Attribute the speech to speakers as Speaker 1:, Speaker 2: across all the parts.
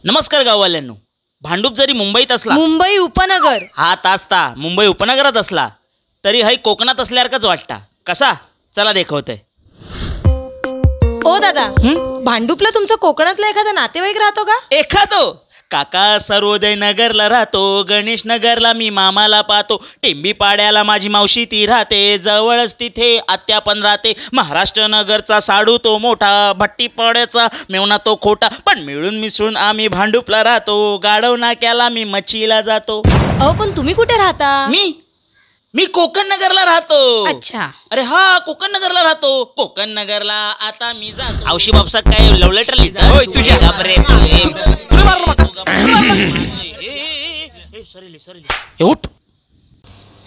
Speaker 1: नमस्कार गाववाल्यांनो. भांडूप जरी मुंबईत असला,
Speaker 2: मुंबई उपनगर
Speaker 1: हा तासता मुंबई उपनगरात असला तरी हय कोकणात असल्यासारखंच वाटता. कसा चला देखवते.
Speaker 2: ओ दादा, भांडूपला तुमचा कोकणातला एखादा नातेवाईक राहतो का?
Speaker 1: एखादो काका सर्वोदय नगरला राहतो, गणेश नगरला मी मामाला पाहतो, टेंबी पाड्याला माझी मावशी ती राहते, जवळच तिथे आत्या पण राहते, महाराष्ट्र नगरचा साडू तो मोठा, भट्टी पाड्याचा मेवना तो खोटा, पण मिळून मिसळून आम्ही भांडूपला राहतो, गाढव नाक्याला मी मच्छीला जातो.
Speaker 2: अहो पण तुम्ही कुठे राहता?
Speaker 1: मी मी कोकण नगरला राहतो.
Speaker 2: अच्छा.
Speaker 1: अरे हा कोकण नगरला राहतो. कोकण नगरला आता मी जातो. आवशी बापसा काय लव्ह लेटर लिहितात तुझ्या? घाबरे उठ.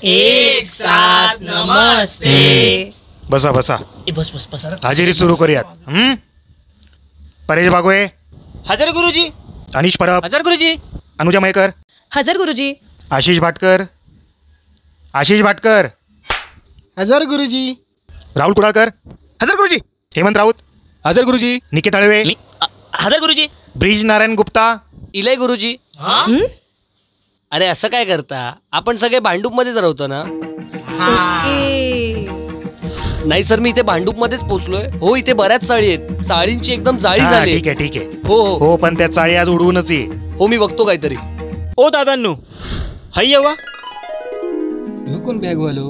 Speaker 1: एक साथ नमस्ते.
Speaker 3: बसा बसा.
Speaker 1: बस बस बस.
Speaker 3: हजेरी सुरू करूयात. परेश बागवे
Speaker 4: हजर गुरुजी.
Speaker 3: अनिश परब
Speaker 4: हजर गुरुजी.
Speaker 3: अनुजा मयेकर
Speaker 2: हजर गुरुजी.
Speaker 3: आशिष भाटकर. आशिष भाटकर
Speaker 5: हजर गुरुजी.
Speaker 3: राहुल कुडाळकर
Speaker 4: हजर गुरुजी.
Speaker 3: हेमंत राऊत
Speaker 6: हजर गुरुजी.
Speaker 3: निकेत हळवे
Speaker 1: हजर गुरुजी.
Speaker 3: ब्रिज नारायण गुप्ता
Speaker 7: इलय गुरुजी. अरे असं काय करता, आपण सगळे भांडूप मध्येच राहतो ना? नाही सर, मी इथे भांडूप मध्येच पोहोचलोय. हो इथे बऱ्याच चाळी आहेत, चाळींची एकदम जाळी झाली.
Speaker 3: ठीक आहे ठीक आहे.
Speaker 7: हो हो
Speaker 3: हो, पण त्या चाळी आज उडवूनच ये.
Speaker 7: हो मी बघतो काहीतरी.
Speaker 4: ओ दादांनो हय येवा.
Speaker 6: कोण बॅग वालो?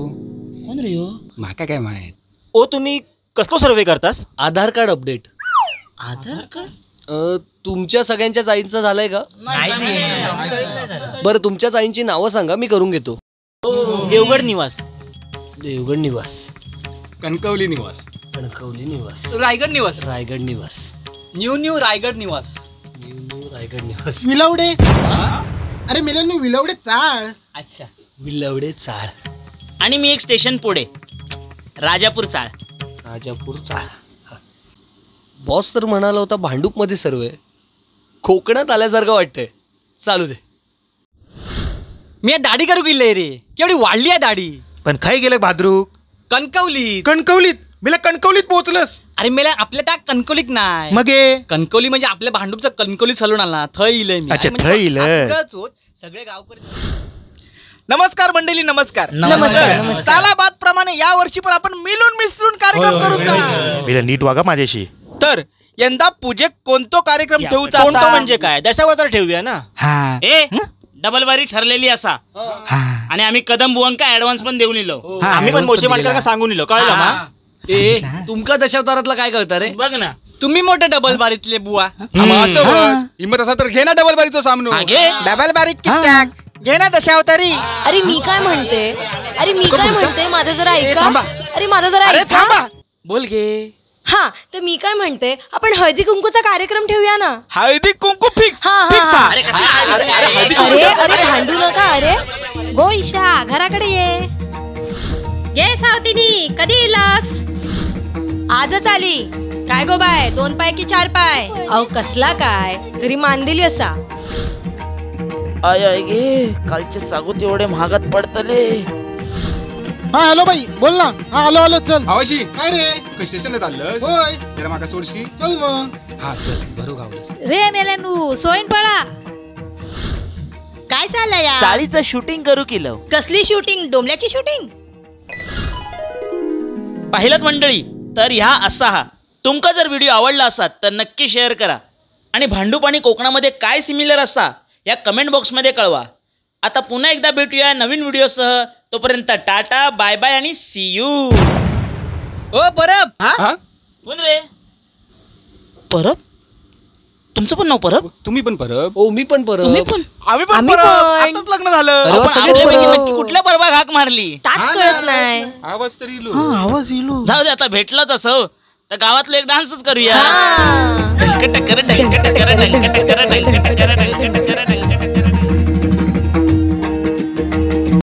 Speaker 1: कोण रे हो?
Speaker 6: माका काय माहित.
Speaker 4: ओ तुम्ही कसलो survey करतास?
Speaker 7: Aadhaar card update.
Speaker 1: Aadhaar card?
Speaker 7: तुमच्या सगळ्यांच्या आईंचं झालंय का?
Speaker 4: नाही.
Speaker 7: बरं तुमच्याच आईंची नावं सांगा, मी करून घेतो.
Speaker 4: देवगड निवास.
Speaker 7: देवगड निवास.
Speaker 6: कणकवली निवास.
Speaker 7: कणकवली निवास.
Speaker 4: रायगड निवास.
Speaker 7: रायगड निवास.
Speaker 4: न्यू न्यू रायगड निवास.
Speaker 7: न्यू न्यू रायगड निवास.
Speaker 5: विलवडे. अरे मेल्यानो विलवडे चाळ.
Speaker 1: अच्छा
Speaker 7: विलवडे चाळ.
Speaker 1: आणि मी एक स्टेशन पुढे राजापूर चाळ.
Speaker 7: राजापूर चाळ. बॉस तर म्हणाला होता भांडूप मध्ये सर्वे, कोकणात आल्यासारखं वाटतंय. चालू दे.
Speaker 4: मी दाढी करू गेले रे, केवढी वाढली आहे दाढी.
Speaker 3: पण खाई गेलं भाद्रुक?
Speaker 4: कणकवलीत.
Speaker 3: कणकवलीत? मेला कणकवलीत पोहोचलंस?
Speaker 4: अरे मेला आपल्या त्या कणकवलीत नाही,
Speaker 3: मग
Speaker 4: कणकवली म्हणजे आपल्या भांडूपचा कणकवली सलून आला थंय इलय मी.
Speaker 3: अच्छा थंय इलय.
Speaker 4: सगळे गावकरी. नमस्कार मंडळी. नमस्कार.
Speaker 2: नमस्कार.
Speaker 4: सालाबाद प्रमाणे या वर्षी पण आपण मिळून मिसळून कार्यक्रम करू.
Speaker 3: नीट वागा माझ्याशी.
Speaker 4: तर यंदा पूजेक कोणतो कार्यक्रम ठेवूचा? कोणतो म्हणजे काय, दशावतार ठेवूया ना.
Speaker 1: ए डबल बारी ठरलेली असा, आणि आम्ही कदम बुवांका ऍडव्हान्स पण देऊन इलो.
Speaker 4: आम्ही पण मोशी मांडकर सांगून इलो, कळलं ना?
Speaker 7: ए तुमका दशावतारातला काय कळतं रे?
Speaker 1: बघ ना
Speaker 4: तुम्ही मोठे डबल बारीतले बुवा.
Speaker 6: असं हिम्मत असा तर घे ना डबल बारीचा सामनो.
Speaker 4: डबल बारी कित्याक घे ना दशावतारी.
Speaker 2: अरे मी काय म्हणते, अरे मी काय म्हणते, माझं जरा ऐका. अरे माझं जरा
Speaker 4: अरे थांबा बोल गे.
Speaker 2: हा तर मी काय म्हणते, आपण हळदी कुंकूचा कार्यक्रम ठेवूया ना.
Speaker 4: हळदी कुंकू फिक्स.
Speaker 2: अरे अरे भांडू नका. अरे
Speaker 8: गो ईशा घराकडे ये. ये सावतीनी कधी येलास? आजच आली. काय गो बाय, 2 पाय की 4 पाय?
Speaker 2: अहो कसला काय तरी मान दिली असा.
Speaker 1: I I गे कालचे सागू तेवढे महागात पडतले.
Speaker 5: हा हॅलो बाई बोल ना. हा आलो आलो चल.
Speaker 6: आवाशी
Speaker 5: काय रे
Speaker 6: स्टेशनला चाललंस?
Speaker 5: होय.
Speaker 6: जरा माका सोडशी.
Speaker 5: चल मग.
Speaker 6: हा चल बरो गावलंस
Speaker 8: रे मेल्यानू सोयन पळा. काय चाललंय या?
Speaker 1: चाळीचं शूटिंग करू किलो.
Speaker 8: कसली शूटिंग? डोंबल्याची शूटिंग?
Speaker 1: पाहिलं मंडळी, तर ह्या असा हा तुमका जर व्हिडिओ आवडला असात तर नक्की शेअर करा, आणि भांडूप आणि कोकणामध्ये काय सिमिलर असा या कमेंट बॉक्समध्ये कळवा. आता पुन्हा एकदा भेटूया नवीन व्हिडिओसह, तोपर्यंत टाटा बाय बाय आणि सी you.
Speaker 4: ओ परब.
Speaker 1: कोण रे परब? तुमचं पण नाव परब?
Speaker 6: तुम्ही पण परब?
Speaker 7: हो मी पण परब.
Speaker 1: तुम्ही पण?
Speaker 4: आम्ही पण परब. आताच लग्न झालं.
Speaker 1: नक्की कुठल्या परबा घाक मारली
Speaker 2: ताच कळत नाही.
Speaker 6: आवाज तरी इलो.
Speaker 5: आवाज इलो.
Speaker 1: जाऊ दे आता भेटलाच असं तर गावातलं एक डान्सच करूया. टक्कर टक्कर टक्कर टक्कर टक्कर टक्कर टक्कर टक्कर.